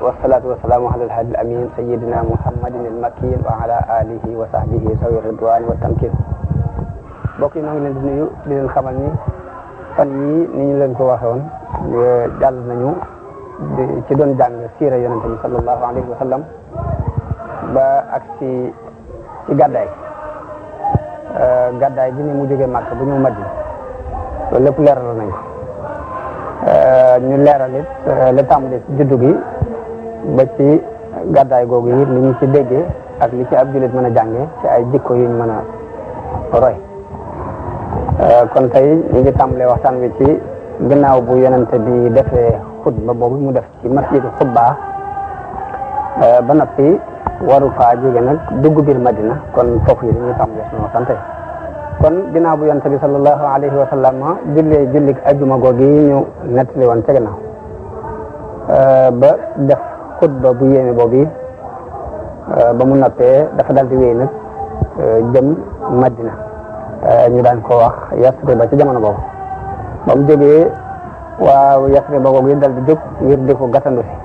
والصلاة والسلام على الهادي الأمين سيدنا محمد المكين وعلى آله وصحبه ذوي الرضوان والتمكين. mbokk yi ñoo ngi leen di nuyu di leen xamal ni fan yii ni ñu leen ko waxee woon jàll nañu ci doon jàng siira yonente bi sallallahu alayhi wa sallam ba ak ci gàddaay bi ni mu jógee Makka bu ñu Madina loolu lépp leeral nañ ko ñu leeral it la tàmbalee ci juddu gi ba ci gàddaay googu yi li ñu ci déggee ak li ci ab jullit mën a jàngee ci ay jikko yuñ mën a roy kon tey ñu ngi tàmbalee waxtaan wi ci ginnaaw bu yonente bi defee xutba boobu mu def ci masjidu Xubba ba noppi waru faa jóge nag dugg biir Madina kon foofu yi dañuy tàmbalee suñu waxtaan tey kon ginnaaw bu yonente bi sallallahu alayhi wa sallam jullik ajjuma googu yi ñu nettali woon ca ginnaaw ba def xutba bu yéeme boobu ba mu noppee dafa dal di wéy nag jëm Madina ñu daan ko wax Yasriba ci jamono boobu ba mu jógee waaw Yasriba googu dal di jóg ngir di ko gàttandu si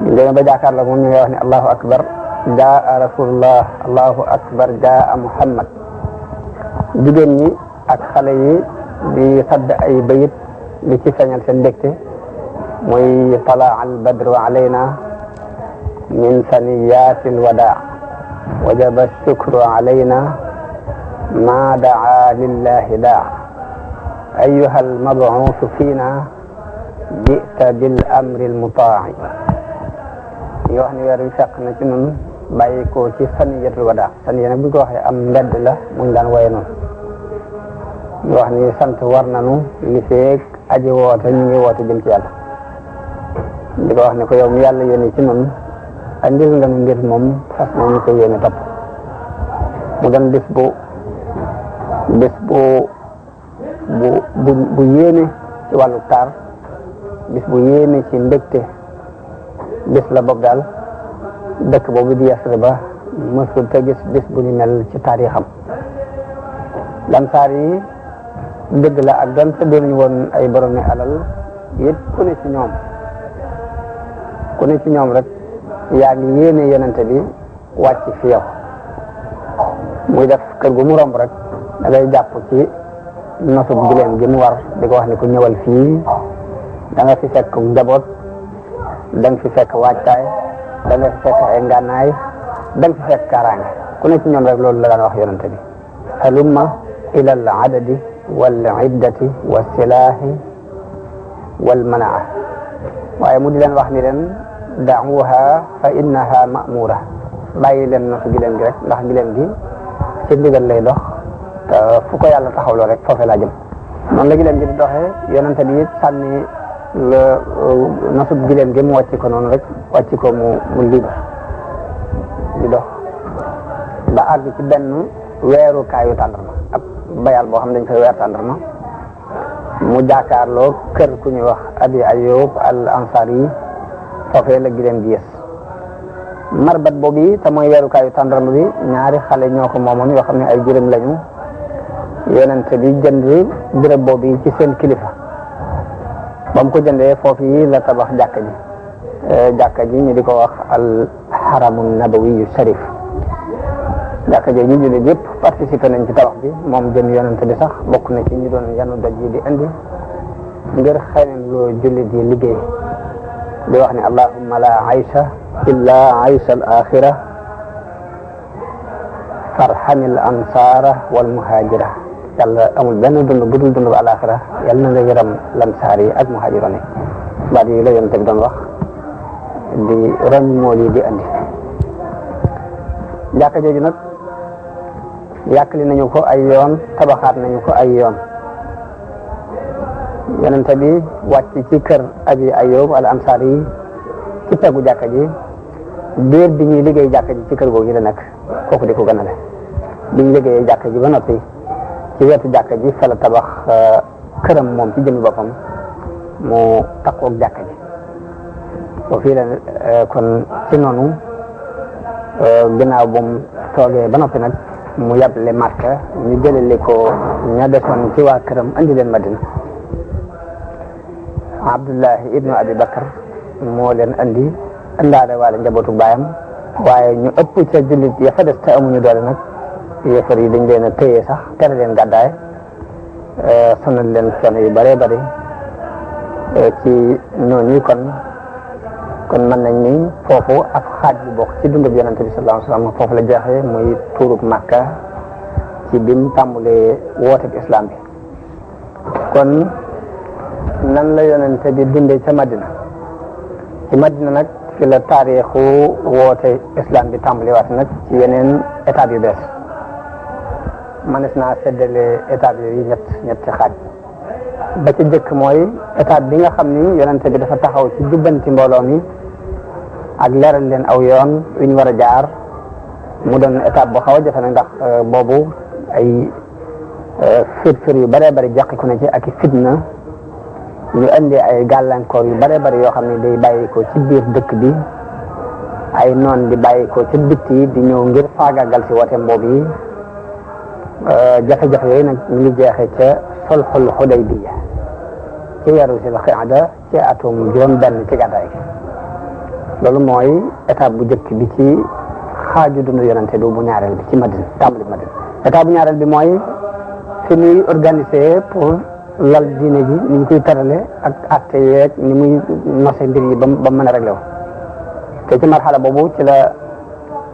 ñu demee ba jàkkaarloo moom ñu ngi wax ne allahu akbar jaa rasulullah allahu akbar jaa muhammad jigéen ñi ak xale yi di sadd ay bayit di ci feeñal seen mbégte muy talaa al badru alayna min saniyatil wadaa wajaba shukru alayna ma daa lillahi daa ayuha almabuusu fiina jita bil amri almutaa'i yi wax ni weer wi fekk na ci nun bàyyi ko ci saniyatul wadaa saniya nag bu ko waxee am mbedd la muñ daan woye noonu ñu wax ni sant war nanu li feeg aji woote ñu ngi woote jëm ci yàlla di ko wax ne ko yow mi yàlla yónni ci nun andil nga nu mbir moom fas nañu ko yéene topp mu doon bés bu yéene ci wàllu taar bés bu yéene ci mbégte bés la boog daal dëkk boobu di Yasriba mësul te gis bés bu ni mel ci taarixam Ansaar yi dëgg la ak doon te doonuñu woon ay boromi alal yëpp ku ne ci ñoom rek yaa ngi yéene yonente bi wàcc fi yow muy def kër gu mu romb rek da ngay jàpp ci nosub gileem gi mu war di ko wax ni ku ñëwal fii da nga fi fekk njaboot da nga fi fekk wàccaay da nga fi fekk ay ngànnaay da nga fi fekk kaaraange ku ne ci ñoom rek loolu la daan wax yonente bi halumma ila al adadi wal iddati wa silaahi wal manaa waaye mu di leen wax ni leen da'uha fa innaha ma'mura bàyyi leen nosu gileem gi rek ndax gileem gi ci ndigal lay dox te fu ko yàlla taxawloo rek foofe laa jëm noonu la gileem gi di doxee yonente bi it sànni nosu gileem gi mu wàcc ko noonu rek wàcc ko mu libre di dox ba àgg ci benn weeru kaayu tàndarma ab bayal boo xam dañ koy weer tàndarma mu jàkkaarloo kër ku ñuy wax Abi Ayyub al Ansari yi foofee la gileem gi yës marbat boobu te mooy weerukaayu tàndarma bi ñaari xale ñoo ko moomoon yoo xam ne ay jërëm lañu yonente bi jënd béréb boobu ci seen kilifa ba mu ko jëndee foofu yi la tabax jàkka ji ñu di ko wax al haramu nabawi sharif jàkka ji ñu jullit yëpp participé nañ ci tabax bi moom jëm yonente bi sax bokk na ci ñu doon yanu doj yi di indi ngir xëy loo jullit yi liggéey di wax ne allahumma la aysha illa aysha al axira farhamil ansara wal muhajira yàlla amul benn dund bu dul dund bu alaxira yàlla na nga yëram lansaar yi ak muhajira ne baat yi la yonente bi doon wax di roñ mool yi di andi jàkka jooju nag yàkkali nañu ko ay yoon tabaxaat nañu ko ay yoon yonente bi wàcc ci kër Abi Ayyub al Ansari yi ci peggu jàkka ji biir bi ñuy liggéey jàkka ji ci kër googu la nekk kooku di ko gënale bi ñu liggéeyee jàkka ji ba noppi ci wetu jàkka ji fa la tabax këram moom ci jëmmi boppam mu takkoog jàkka ji boo fii la kon ci noonu ginnaaw bu mu toogee ba noppi nag mu yable Makka ñu jëlale ko ña desoon ci waa këram andi leen Madina Abdullahi ibnu Abi Bakar moo leen andi indaale waale njabootu baayam waaye ñu ëpp ca jullit ya fa des te amuñu doole nag yéefar yi dañ leen a téye sax tere leen gàddaay sonal leen coono yu bëree bëri ci noonu kon mën nañ ni foofu ab xaaj bu bokk ci dundub yonente bi sallallahu alayhi wasallam foofu la jeexee muy tuurub Makka ci bim tàmbalee wooteeb islam bi kon nan la yonente bi dundee ca Madina ci Madina nag fi la taarixu woote islam bi tàmbali waat nag ci yeneen étape yu bees mënees naa seddale étape yooyu ñetti xaaj ba ci jëkk mooy étape bi nga xam ni yonente bi dafa taxaw ci jubbanti mbooloo mi ak leeral leen aw yoon wi ñu war a jaar mu doon étape boo xaw a jafe nag ndax boobu ay firfir yu bëree bëri jàqiku na ci ak i fitna ñu indi ay gàllankoor yu bëree bëri yoo xam ne day bàyyi ko ci biir dëkk bi ay noon di bàyyi ko ci bitti di ñëw ngir faagaagal si wooteem boobu yi jafe-jafe yooyu nag ñu ngi jeexee ca sulhul Hudaybiya ci weeru Zul Qa'da ci atum juróom-benn ci gàddaay gi loolu mooy étape bu njëkk bi ci xaaju dundu yonente bi bu ñaareel bi ci Madina tàmbali Madina étape bu ñaareel bi mooy fi muy organiser pour lal diine ji ni ñu koy tarale ak atte yeeg ni muy nose mbir yi ba mën a réglé wu te ci marxala boobu ci la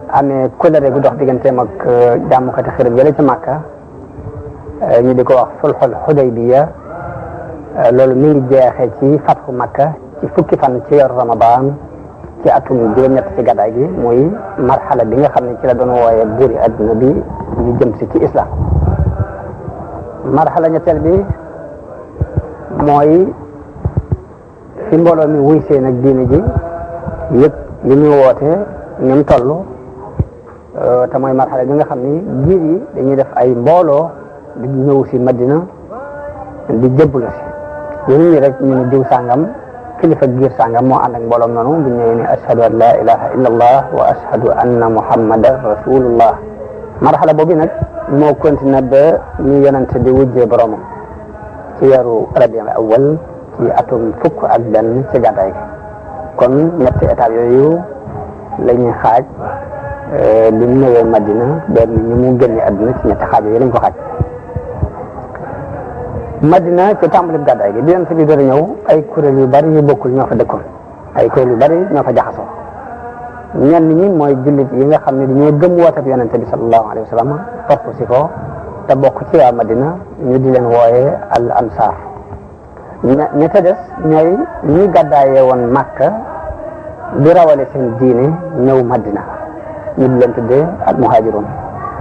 amee kóllëre gu dox digganteem ak jàmmukati xërëm yële ci Makka ñu di ko wax sulhul Hudaybiya loolu mi ngi jeexee ci fatxu Makka ci fukki fan ci weeru Ramadan ci atum juróom-ñett ci gàddaay gi muy marxala bi nga xam ne ci la doon wooyee buuri adduna bi ñu jëm si ci islam marxala ñetteel bi mooy fi mbooloo mi wuy seen ak diine ji yëpp li ñu woote ni mu toll te mooy marxala bi nga xam ni giir yi dañuy def ay mbooloo di ñëw si Madina di jëbblu si yéen ñi rek ñu ne diw sàngam kilifa giir sàngam moo ànd ak mbooloom noonu bu ñëwee ne ashhadu an la ilaha illa allah wa ashhadu anna muhammadan rasulullah marxala boobu nag moo continué ba ñu yonente bi wujjee boromam ci weeru rabiul awwal ci atum fukk ak benn ci gàddaay gi kon ñetti étape yooyu la ñuy xaaj bi mu ñëwee Madina benn ñu mu génne àdduna ci ñetti xaaj yooyu lañ ko xaaj Madina ci tàmbali gàddaay gi bi yonent bi doon ñëw ay kuréel yu bari yu bokkul ñoo fa dëkkoon ay kuréel yu bari ñoo fa jaxasoo ñenn ñi mooy jullit yi nga xam ne dañoo gëm woote bi yonent bi sallallahu alayhi wa sallam topp si ko te bokk ci waa Madina ñu di leen wooyee al ansar ña ca des ñooy ñi gàddaayee woon Makka di rawale seen diine ñëw Madina ñu di leen tuddee al muhajirun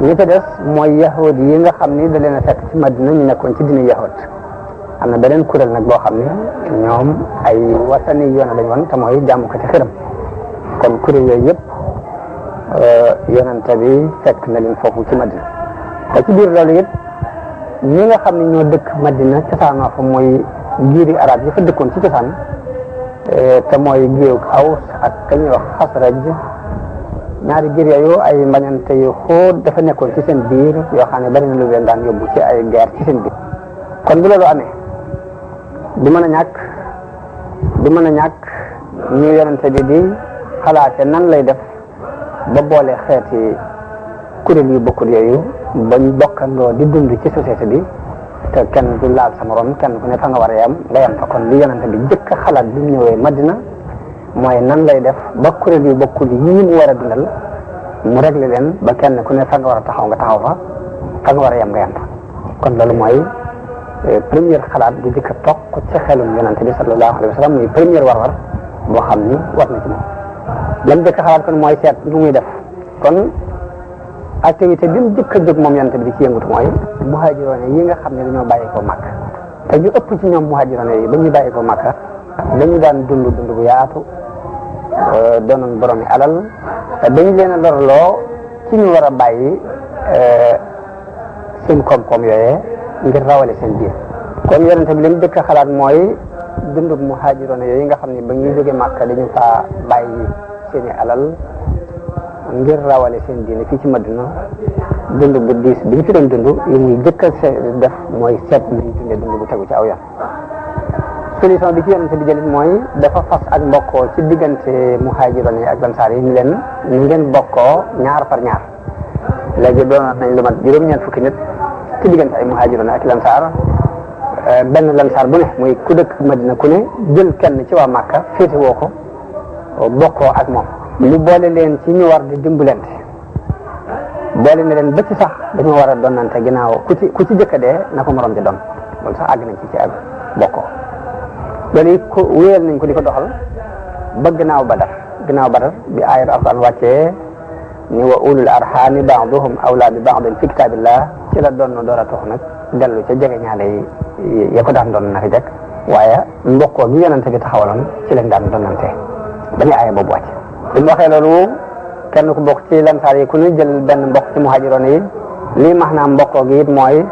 ñi ca des mooy yahud yi nga xam ni da leen a fekk ci Madina ñu nekkoon ci diine yahud am na beneen kuréel nag boo xam ne ñoom ay wasani yoon lañ woon te mooy jaamu ko ci xiram kon kuréel yooyu yëpp yonente bi fekk na leen foofu ci Madina te ci biir loolu it ñi nga xam ne ñoo dëkk Madina cosaanoo fa mooy giiri arab yi fa dëkkoon ci cosaan te mooy giiru Aws ak ka ñuy wax Xasraj ñaari giir yooyu ay mbañante yu xóot dafa nekkoon ci seen biir yoo xam ne bari na lu leen daan yóbbu ci ay guerre ci seen biir kon bu loolu amee du mën a ñàkk ñu yonente bi di xalaate nan lay def ba boole xeeti kuréel yu bokkul yooyu bañ bokkandoo di dund ci société bi te kenn du laal sa morom kenn ku ne fa nga war a yam nga yam fa kon li yonente bi jëkk a xalaat bi mu ñëwee Madina mooy nan lay def ba kuréel yu bokkul yi mu war a dundal mu réglé leen ba kenn ku ne fa nga war a taxaw nga taxaw fa nga war a yam nga yam fa kon loolu mooy première xalaat bu jëkk a toog ci xelum yonente bi sallallahu alayhi wa sallam muy première war-war boo xam ni war na ci moom lam jëkk a xalaat kon mooy seet lu muy def kon activité bi mu jëkk a jóg moom yonente bi di ci yëngutu mooy muhaajiroone yi nga xam ne dañoo bàyyi ko Makka te ñu ëpp ci ñoom muhaajiroone yi ba ñuy bàyyi ko Makka dañu daan dund bu yaatu doonoon boromi alal dañu leen a lorloo ci ñu war a bàyyi seen koom-koom yooyee ngir rawale seen biir kon yonente bi li mu jëkk a xalaat mooy dundub muhaajiroon yooyu nga xam ne ba ñuy jóge Màkka dañu faa bàyyi seeni alal ngir rawale seen diine fii ci Madina dund bu diis bi ñu fi doon dund li ñuy jëkk a def mooy seet lu ñu dundee dund bu tegu ci aw yoon solution bi ci yonente bi jëlit mooy dafa fas ak mbokkoo ci diggante muhaajiroon yi ak lansaar yi ni leen ni ngeen bokkoo ñaar par ñaar léegi doon nañ lu mat juróom-ñeent fukki nit ci diggante ay muhaajiroon ak lansaar benn lansaar bu ne muy ku dëkk Madina ku ne jël kenn ci waa Màkka féete woo ko bokkoo ak moom lu boole leen ci ñu war di dimbalante boole na leen ba ci sax dañoo war a donnante ginnaaw ku ci jëkka dee na ko morom di doon loolu sax àgg nañ ci ak bokkoo loolu it ko wéyal nañ ko di ko doxal ba ginnaaw Badar bi aayat Alxuraan wàccee ni wa ulul arhami ba'duhum awla bi ba'din fi kitaabillah ci la doon door a tox nag dellu ca jege ñaale yi ya ko daan doon naka jekk waaye mbokkoo gi yonente bi taxawaloon ci lañ daan donnante ba ñu aaya boobu wàcc bi mu waxee loolu kenn ku bokk ci lansaar yi ku ñu jël benn mbokk ci muhaajiroon yi lii maanaam mbokkoo gi it mooy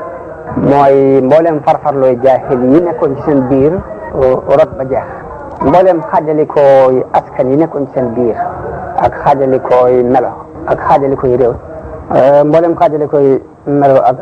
mbooleem farfarlooy jaahil yi nekkoon ci seen biir rot ba jeex mbooleem xaajalikooy askan yi nekkoon ci seen biir ak xaajalikooy melo ak xaajalikooy réew mbooleem xaajalikooy melo ak